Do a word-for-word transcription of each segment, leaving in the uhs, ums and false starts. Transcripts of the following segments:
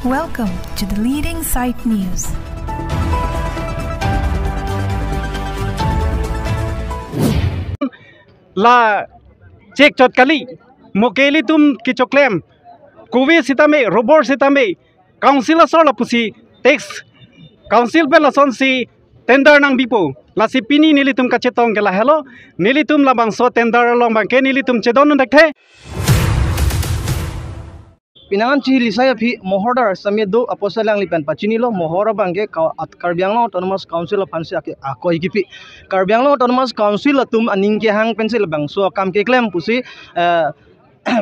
Welcome to the leading site news. La check chot kali, mo ke ilitum kechoklem, kove sitame, robor sitame, council asor lapusi tax, council pen lasonsi tender nangbipo. Lasi pini nelitum kachetong ke lahelo, nelitum labangso tender along abangke nelitum chedon un thekthe. Penang an chihili sai aphi mohordar sitame do apotsi alangli pen pachinilo, mohor abangke Ka-, at Karbi Anglong Autonomous Council aphansi ake akoi kipi. Karbi Anglong Autonomous Council atum aning kehang pensi labangso akam keklem pusi, eh,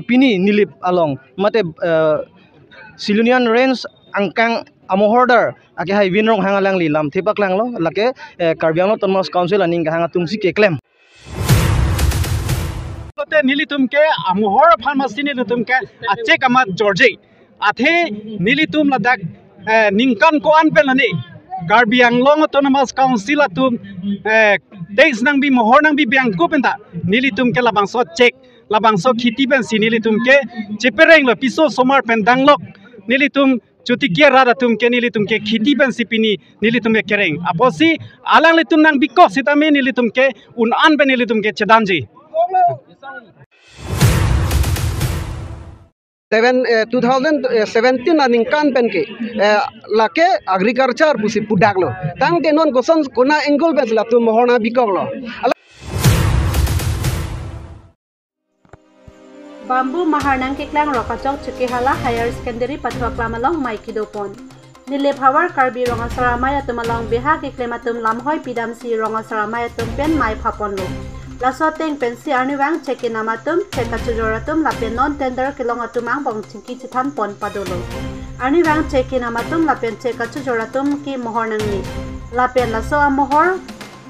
pini Nilip along mate, eh, Silonijan Range angkang amohordar ake Haivin Ronghang alangli lamthe paklanglo, lake, eh, Karbi Anglong Autonomous Council aning kehang atumsi keklem. Lote nelitum ke amohor aphan masi nelitum ke a check amat jorje. Athe nelitum ladak, eh, ningkan ko-an pen lani Karbi Anglong Autonomous Council atum, eh, tax nangbi, mohor nangbi abangke pen ta nelitum ke labangso check, labangso kheti pensi nelitum ke cheperenglo, piso osomar pen danglok nelitum chotiki arat atum ke nelitum ke kheti pensi pini nelitum ke kereng. Apotsi alanglitum nangbikok sitame nelitum ke un an pen nelitum ke chedamji. Seven, eh, two thousand seventeen aningkan pen ke, eh, lake agriculture pusi pudaklo. Tangte non koson kona angle pensi latum mohor nangbikoklo. Bamboo mahar nangkeklang Rokachok Chokihola Higher Secondary pathua klam along mei kedopon. Nilip havar Karbi Rong Asar Amei atum along beha keklem atum lamhoi pidamsi Rong Asar Amei atum pen mei phaponlo. Laso ateng pensi arnivang check kenam atum, check kachojor atum lapen non tender kelong atum angbong chingki chethanpon padolo. Arnivang check kenam atum lapen check kachojor atum ke mohor nangne. Lapen laso amohor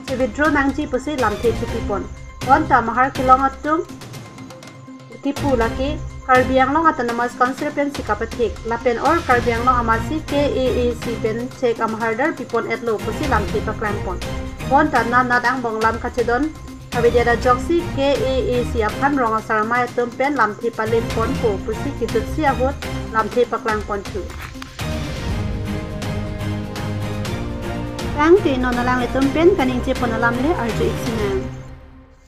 che-withdraw nangji pusi lamthe chepipon. Bonta mahar kelong atum kipu lake Karbi Anglong Autonomous Council pensi kapathik. Lapen or Karbi Anglong amasi K A A C pen check amahardar pipon-etlo pusi lamthe paklangpon. Bonta nanat angbong lam kachedon avedet ajoksi K A A C aphan Rong Asar Amei atum pen lamthe palimponpo pusi kejutsi ahut lamthe paklangpon thu. Tangte non alanglitum pen kaningjepon alam le arju-ik sinang.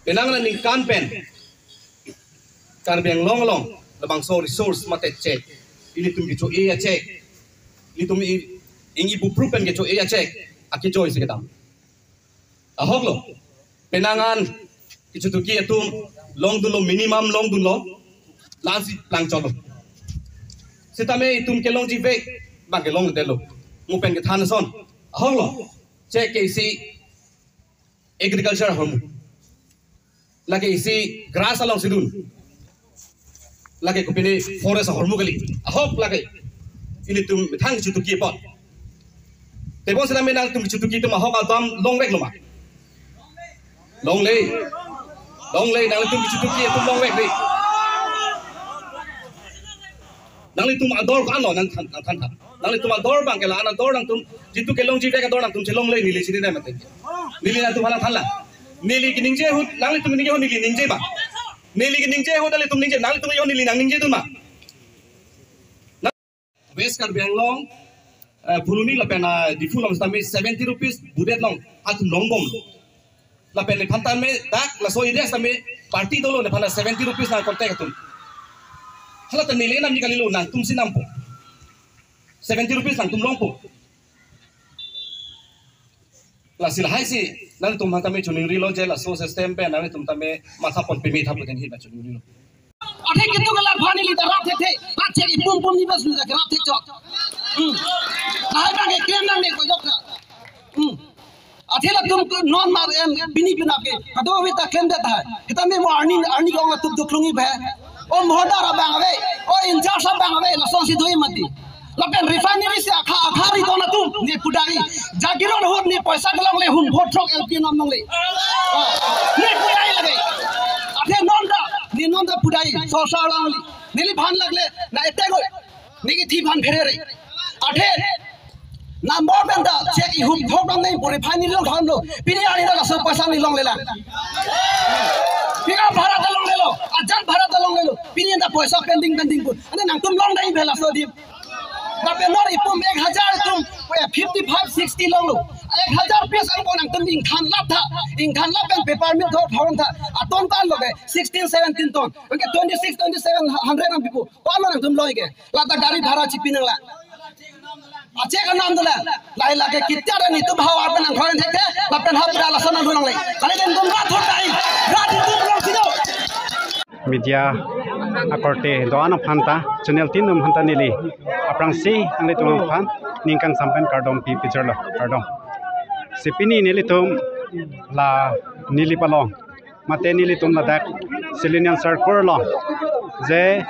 Penang aningkan pen Karbi Anglong along labangso resource mate check, ilitum kecho-e a check, ilitum i-, ingyi bupru pen kecho-e a check, akejoi si kedam. Ahoklo, penang an kechotiki atum longdunlo, minimum longdunlo, lasi plangchotlo. Sitame itum kelongji vek abangke longledetlo. Mo pen kethan ason. Ahoklo, check ke isi agriculture ahormu. Lake isi grass alongsi dun. Lake kopine forest ahormu kali. Ahok lake. Ilitum methang chotiki apot. Tebon sitame nangtum chotiki atum ahok atum longveklo ma? Longle. Longle, nangtum chotiki atum longvek dei. Nanglitum ador ko-anlo nangthan, nangthan tha. Nanglitum ador abangke la-an ador nangtum jitu kelongji vek ador nangtum chelongle neli chinine mate. Neli nangtum aphan thanlang. Neli keningje ahut, nanglitum ningje ahut neli ningje ma? Neli keningje ahut nanglitum ningje, nanglitum ahut neli nangningjedun ma? West Karbi Anglong, eh, Phuloni lapen, ah, Diphu along sitame seventy rupees budet along atum longbomlo. Lapen nephan tame dak laso area sitame party dolo, nephan seventy rupees nang contact atum. Hala ta neli namji kalilo, nangtumsi nampo. Seventy rupees nangtum longpo. Lasi lahaisi nangtum aphan tame choningrilo je laso system pen nangtum tame mathapon peme tha pu den hi na choningrilo. Athe kitu kala phani li ta rap thekthe, rap thek ipum pum ni bas ni ta rap thek chok. Hmm. Lahai abangke klem nangne koi dok na. Hmm. Athe latum ke non mar em pini pinap ke. Kado ave ta klemdet tahai. Kita me mo arni, arni kong latum duklungi bhe. O mohordar abang ave, o in-charge abang ave, lasonsi doi mati. Lapen refinery si akha, akha ridon atum, ne pudai. Jagiron ahut ne poisa kelongle hum vote throk L P nam longle. Ah, ne pudai lage. Athe non ta, ne non ta pudai, sorsar longle. Neliphan lagle, na ete goi. Neke thi aphan pherere. Athe, number pen ta, check ihum thok dam nei, puri phai ni long tham lo. Pini arni ta laso poisa ne longlelang. Pini bhara ta longlelo, ajan bhara ta longlelo. Pini ta poisa pending, pending pu. Ane nangtum longdai bela so di. Lapen non ipum ek hajar itum, eh, fifty five sixty longlo. Ek hajar piece angpon nangtum ingthan lap tha. Ingthan lap pen paper mill thor thor tha. Aton tan lo ke sixteen seventeen ton. Anke twenty six twenty seven hundred nangpipo. Ko-an nangtum loi ke. Lata gari bhara chipi nanglang. Ache kanam dolang. Lahei lake kitia dan itum havar pen nangthor thekthe. Lapen hap da lason nangdun longle. Kali dan itum rat thor tai. Rat itum long sido. Media akorte do-an aphanta, channel tin aphanta neli aphrangsi nanglitum aphan ning kangsam pen kardom pi pijor lo, kardom. Si pini nelitum la Nilip along, mate nelitum ladak Silonijan Circle along je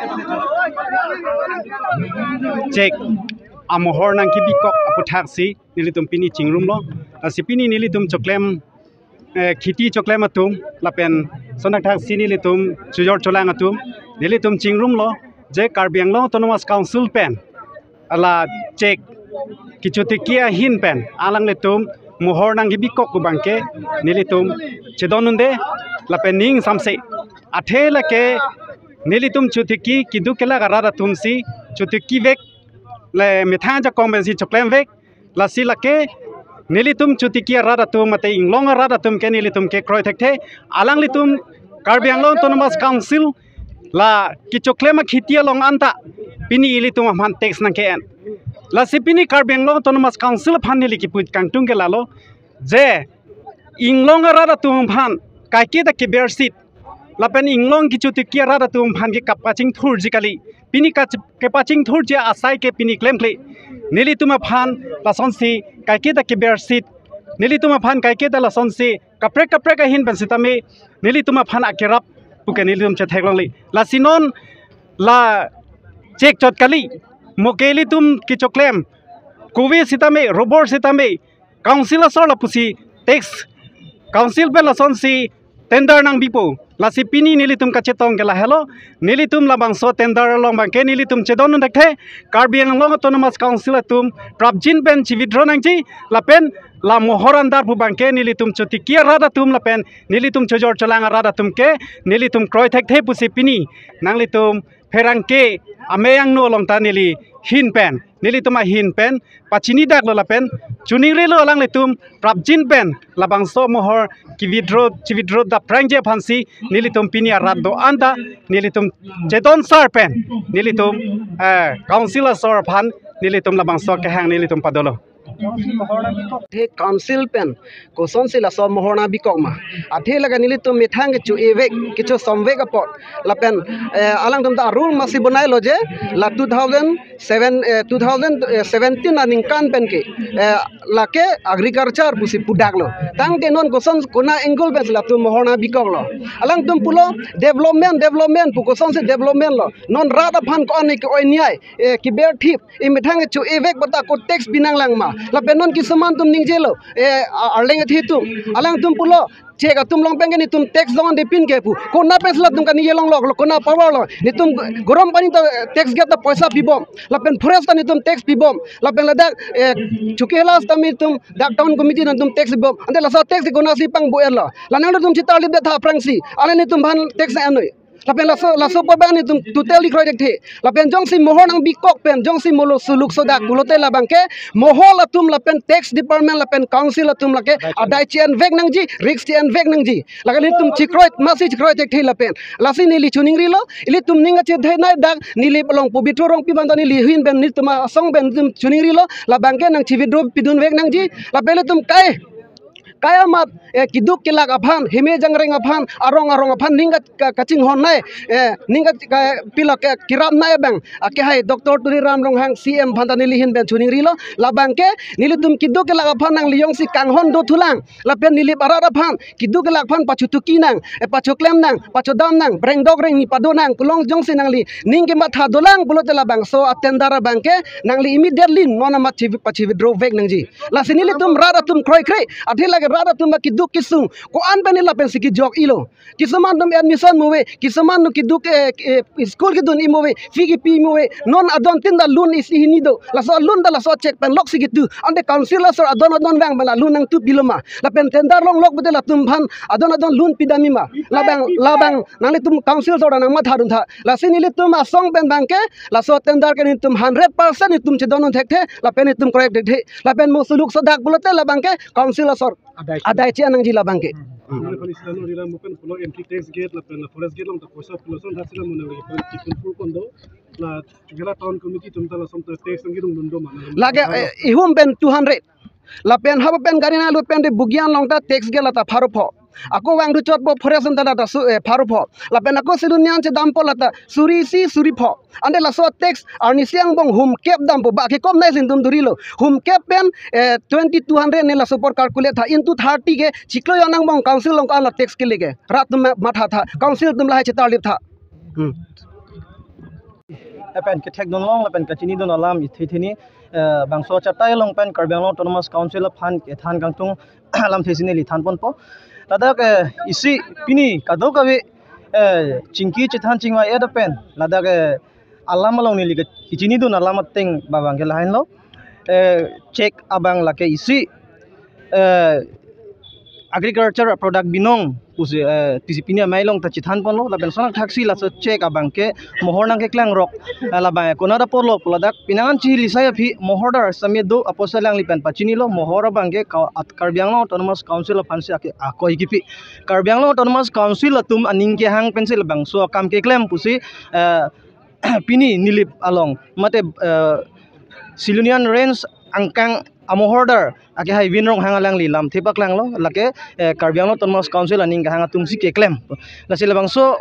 chek amohor nangkebikok aputhaksi nelitum pini chingrumlo. Lasi pini nelitum choklem, eh, kheti choklem atum lapen sonakthak si nelitum chojor cholang atum nelitum chingrumlo je Karbi Anglong Autonomous Council pen la chek kechotiki ahin pen alanglitum mohor nangkebikok pu abangke nelitum chedon unde lapen ning samse athe lake nelitum chotiki keduk kelak arat atum si chotiki vek le methang ajakong pensi choklem vek. Lasi lake nelitum chotiki arat atum mate inglong arat atum ke nelitum kekroi thekthe. Alanglitum Karbi Anglong Autonomous Council la kechoklem akheti along anta pini ilitum aphan tax nangke-en. Lasi pini Karbi Anglong Autonomous Council aphan neli kipu kangtung ke lalo je inglong arat atum aphan kaike ta kebersit lapen inglong kechotiki arat atum aphan ke kapachingthurji kali. Pini kach-, kapachingthurji asai ke pini klemkle. Nelitum aphan lasonsi kaike ta kebersit, nelitum aphan kaike ta lasonsi kaprek kaprek ahin pen sitame nelitum aphan akerap puke nelitum chetheklongle. Lasi non la chek chot kali. Mo ke ilitum kechoklem kove sitame, robor sitame, council asor lapusi tax, council pen lasonsi tender nangbipo. Lasi pini nelitum kachetong ke lahelo, nelitum labangso tender along abangke nelitum chedon un thekthe, Karbi Anglong Autonomous Council atum prapjin pen chi-withdraw nangji, lapen la mohor andar pu abangke nelitum chotiki arat atum lapen nelitum chojor cholang arat atum ke nelitum kroi thekthe pusi pini nanglitum pherangke amei angno along ta neli hin pen, nelitum ahin pen pachini daklo lapen choningrilo alanglitum prapjin pen labangso mohor ke-withdraw, chi-withdraw dapprangji aphansi nelitum pini arat do-an ta nelitum chedon sar pen nelitum, eh, council asor aphan nelitum labangso kehang nelitum padolo. He council pen kosonsi laso mohor nangkebikok ma? Athe lake nelitum methang kecho-e vek, kechosom vek apot lapen, eh, alangtum ta rule masi bonailo je la two thousand seven, eh, two thousand seventeen aningkan pen ke, eh, lake agriculture pusi pudaklo. Tangte non koson kona angle pensi latum mohor nangkebikoklo? Alangtum pulo development, development pu, kosonsi development lo? Non rat aphan ko-an ke-oi niai, eh, keberthip, emethang kecho-e vek pu ta ko tax pinanglang ma? Lapen non kisuman atum ningjelo, eh, a-, arleng athe atum, alangtum pulo chek atum along pen ke netum tax dong ande pin ke pu. Kona pensi latum kaningje longlok, kona power lo? Netum gorom pani ta tax gate ta poisa pibom, lapen forest ta netum tax pibom, lapen ladak, eh, Chokihola sitame netum dak town committee nangtum tax pibom. Ante laso tax ke konasi pangbo-erlo? La nangtum chetarlip det tha aphrangsi, ale netum aphan tax anoi. Lapen laso, laso pu abang netum totally kroi thekthe. Lapen jongsi mohor nangkebikok pen jongsi molo suluk sodak pulote labangke mohor atum lapen tax department lapen council atum lake adai che-en vek nangji, risk che-en vek nangji. Lake netum chekroi, masi chekroi thekthe lapen. Lasi neli choningrilo, ilitum ning kachethai nai dak Nilip along Pobitro Rongpi aphan ta neli hin pen, nelitum asong pen netum choningrilo, labangke nang chi-withdraw pidun vek nangji. Lapen ilitum kai kai amat, eh, keduk kelak aphan, heme jangreng aphan, arong arong aphan ning ka, ka, kachinghon nai, eh, ning ka, ka, pilak ke kerap nai abang, ah, kehai Doctor Tuliram Ronghang C M aphan ta neli hin pen choningrilo. Labangke nelitum keduk kelak aphan nangli jongsi kanghon dothulang lapen Nilip arat aphan keduk kelak aphan pachotiki nang, eh, pachoklem nang, pachodam nang, brengdok rengni pado nang, kelong jongsi nangli ning kematha dolang pulote labangso a-tender abangke nangli immediately non amat chi-, pachi-withdraw vek nangji. Lasi nelitum rat atum kroikre, athe lake Rat atum keduk kesung ko-an pen lapen si kejok-ilo. Kisuman atum admission mo ave, kisuman atum keduk, eh, eh, school kedun-i mo ave, fee kepi mo ave, non adon tin ta loan isi hini do. Laso loan ta laso cheque pen lok si ketu. Ante council asor adon adon abang pen la loan nangtupilo ma? Lapen tender longlok pute latum aphan adon adon loan pidamji ma? Labang, labang nanglitum council asor nangmatha duntha. Lasi nelitum asong pen abangke laso tender ke nelitum hundred percent nelitum chedondun thekthe, lapen nelitum korek thekthe. Lapen mo suluk sodak pulote labangke council asor adai, adai che-en nangji labangke. Hmm. Nangli phan isi lo, neli la mo pen pulo entry tax gate lapen la forest gate along ta poisa pulo, lason thaksi la mo nangli pen chipun pur kondo, la Chingkela town committee atum ta lason ta tax nangkedun dun do ma? Lake, eh, ihum pen two hundred. Lapen habo pen gari nanglut pen de Bugian along ta tax gate la ta pharo pho. Ako vangdu chot bo forest atum ta la ta su, eh, pharo pho. Lapen ako Silonijan chedampo la ta suri isi suri pho. Ante laso tax arnisi angbong hum kep dampo, ba kekom nai si nelitum durilo. Hum kep pen, eh, twenty two hundred ne laso apor calculate tha, into thirty ke chiklo jon angbong council along ko-an la tax kele ke. Rat atum ma-, matha tha, council atum lahai chetarlip tha. Hmm. Lapen kethekdun long, lapen kachinidun alam ithe theni, eh, bangso achatai along pen Karbi Anglong Autonomous Council aphan kethan kangtung alamthe si neli thanponpo. Ladak, eh, isi pini kadokave, eh, chingki chethan chingvai-et pen ladak, eh, alam along neli ke kachinidun alam ateng abangke lahenlo. Eh, cheque abang lake isi, eh, agriculture product binong pusi, eh, T C P ni amei along ta chethanponlo, lapen lason thaksi laso cheque abangke mohor nangkeklangrok, eh, labang konat apotlo pu ladak penang an chihili sai aphi mohordar sitame do apotsi alangli pen pachinilo, mohor abangke ka-, at Karbi Anglong Autonomous Council aphansi ake akoi kipi. Karbi Anglong Autonomous Council atum aning kehang pensi labangso akam keklem pusi, eh, pini Nilip along mate, eh, Silonijan Range angkang amohordar ake Haibin Ronghang alangli lamthe paklanglo, lake, eh, Karbi Anglong Autonomous Council aning kehang atumsi keklem. Lasi labangso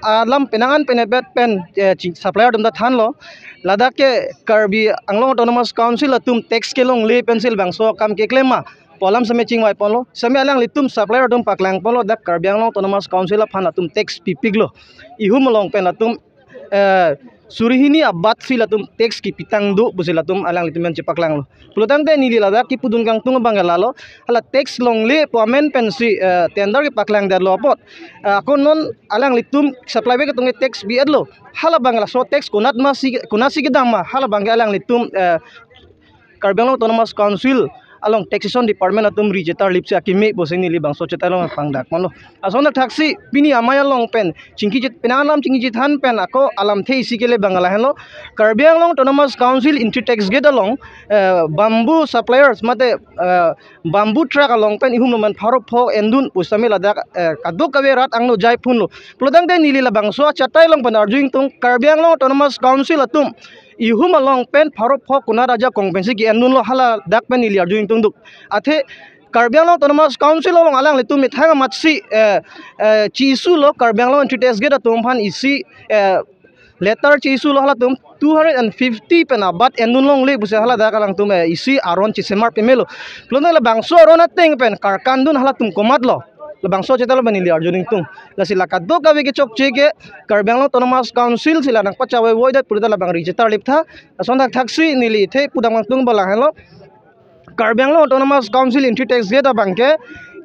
alam penang an penepet pen, eh, ching-, supplier atum ta thanlo. Ladak ke Karbi Anglong Autonomous Council atum tax kelongle pensi labangso akam keklem ma pu alam sitame chingvaiponlo. Sitame alanglitum supplier atum paklangponlo, dak Karbi Anglong Autonomous Council aphan latum tax pipiklo. Ihum along pen latum, eh, suri hini abatsi latum tax kepitang do pusi latum alanglitum pen chepaklanglo. Pulotangte neli ladak kipudun kangtung abangke lalo, hala tax longle pu amen pensi, eh, tender kepaklangdetlo apot, eh, ako non alanglitum supply bag atum ke tax bi-etlo. Hala abang laso tax konat masi, konatsi kedam ma, hala abangke alanglitum, eh, Karbi Anglong Autonomous Council along Taxation Department atum ri chetarlipsi akeme pusi neli bangso achatai along pangdakponlo. Lason thaksi pini amei along pen chingki chet-, penang alam chingki chethan pen ako alamthe isi kele abang lahenlo. Karbi Anglong Autonomous Council entry tax gate along, eh, bamboo suppliers mate, eh, bamboo truck along pen ihum lomen pharo pho endun pusitame ladak, eh, kadokave rat angno jaiphunlo. Pulotangte neli labangso achatai along pen arju ingtung, Karbi Anglong Autonomous Council atum ihum along pen pharo pho konat ajakong pensi ke-endunlo, haladak pen neli arju ingtungduk. Athe Karbi Anglong Autonomous Council along alanglitum methang amatsi, eh, eh, chi-issuelo, Karbi Anglong entry tax gate atum aphan isi, eh, letter chi-issuelo, halatum two hundred and fifty pen abat endun longle pusi haladak alangtum, eh, isi aron chisemar pemelo. Pulote labangso aron ateng pen karkandun halatum komatlo? Labangso achatai along pen neli arju ingtung. Lasi la kadokave kechokche ke Karbi Anglong Autonomous Council si la nangpachavoivoidet pulote labang ri chetarlip tha. Lason thakthaksi neli the pudam kangtung abang lahenlo. Karbi Anglong Autonomous Council entry tax gate abangke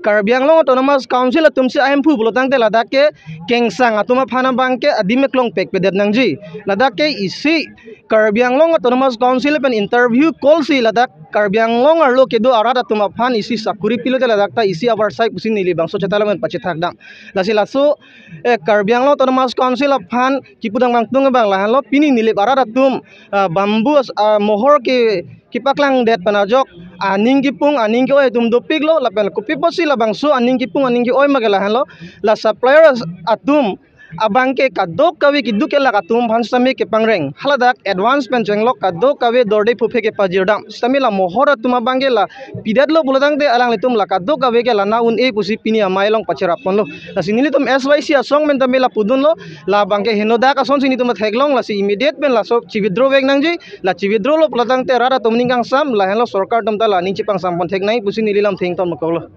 Karbi Anglong Autonomous Council atumsi ahemphu pulotangte ladak ke kengsang atum aphan abangke adim eklong pekpedet nangji. Ladak ke isi Karbi Anglong Autonomous Council pen interview call si ladak Karbi Anglong arlo kedo arat atum aphan isi sakuri pilote ladak ta isi avarsai pusi neli bangso achatai along pen pachethakdam. Lasi laso, eh, Karbi Anglong Autonomous Council aphan kipudam kangtung abang lahenlo, pini Nilip arat atum, ah, bamboo as-, ah, mohor ke kepaklangdet pen ajok aning kipung aning ke-oi atum dopiklo, lapen kopi apotsi labangso aning kipung aning ke-oi ma ke lahenlo, la suppliers atum abangke kadokave keduk kelak atum aphan sitame kepangreng. Haladak advance pen chenglok kadokave dorde phuphe kepajirdam. Sitame la mohor atum abangke la pidetlo pulotangte alanglitum la kadokave ke lana un-e pusi pini amei along pacheraponlo. Lasi nelitum S Y C asong pen tame la pudunlo, labangke henodak asonsi nelitum theklong, lasi immediate pen laso chi-withdraw vek nangji, la chi-withdrawlo pulotangte rat atum ning kangsam, lahenlo sorkar atum ta la ning chepangsampon thek nangji pusi neli lamthe ington mokoklo.